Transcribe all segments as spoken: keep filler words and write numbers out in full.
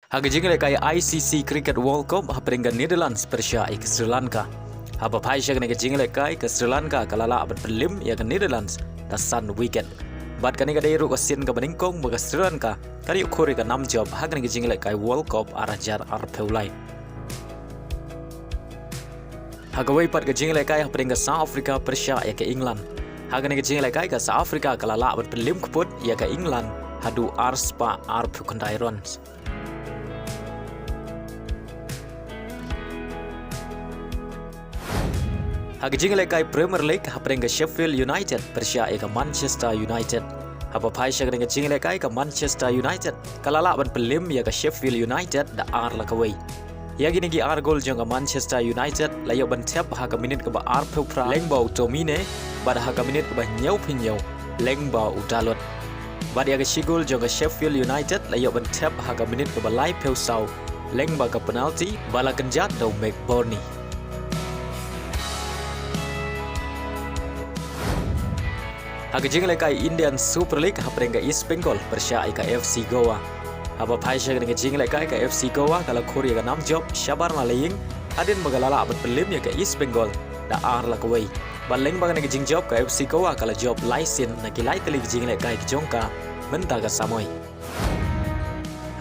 Ha ka jingïalehkai I C C Cricket World Cup hapdeng ka Netherlands pyrshah ïa ka Sri Lanka. Haba phai sha kane ka jingïalehkai, ka Sri Lanka ka la lah ban pynlip ïa ka Netherlands da san wicket. Bad kane ka dei ruh ka sien kaba nyngkong ba ka Sri Lanka kan ïoh khur ïa ka nam jop ha kane ka jingïalehkai World Cup ar hajar arphew lai. Ha kawei pat ka jingïalehkai hapdeng ka South Africa pyrshah ïa ka England. Ha kane ka jingïalehkai ka South Africa ka la lah ban pynlip kput ïa ka England haduh ar spah arphew khyndai runs. Ha ka jingïalehkai Premier League hapdeng ka Sheffield United pyrshah ïa ka Manchester United. Haba phai sha kane ka jingïalehkai ka Manchester United ka la lah ban pynlip ïa ka Sheffield United da ar la kawei. Ïa kine ki ar gol jong ka Manchester United la ïoh ban thep ha ka minit kaba arphew phra lyngba u Tomine, bad ha ka minit kaba hynñiewphew hynñiew lyngba u Dalot. Bad ïa ka shi gol jong ka Sheffield United la ïoh ban thep ha ka minit kaba laiphew saw lyngba ka penalty ba la kynjat da u McBurnie. Ha ka jingïalehkai Indian Super League hapdeng ka East Bengal pyrshah ïa ka F C Goa. Haba phai sha kane ka jingïalehkai ka F C Goa ka la khur ïa ka nam jop shabar na la ïing hadien ba ka la lah ban pynlip ïa ka East Bengal da ar la kawei. Bad lyngba kane ka jingjop ka F C Goa ka la jop lai sien na ki lai tylli ki jingïalehkai ki jong ka mynta ka samoi.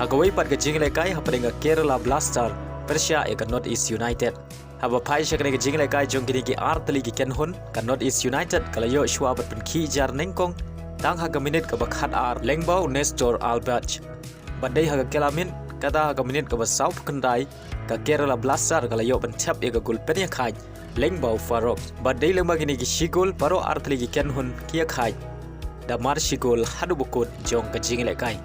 Ha kawei pat ka jingïalehkai hapdeng ka Kerala Blaster pyrshah ïa ka North East United. Haba phai sha kane ka jingïalehkai jong kine ki ar tylli ki kynhun, ka North East United ka la ïoh shuwa ban pynkhih jar nyngkong tang ha ka minit kaba khatar lyngba u Nestor Alberch. Bad dei ha ka kylla miet, kata ha ka minit kaba sawphew khyndai, ka Kerala Blaster ka la ïoh ban thep ïa ka gol pynïakhaid lyngba u Farouk. Bad dei lyngba kine ki shi gol baroh ar tylli ki kynhun ki ïakhaid da mar shi gol haduh ba kut jong ka jingïalehkai.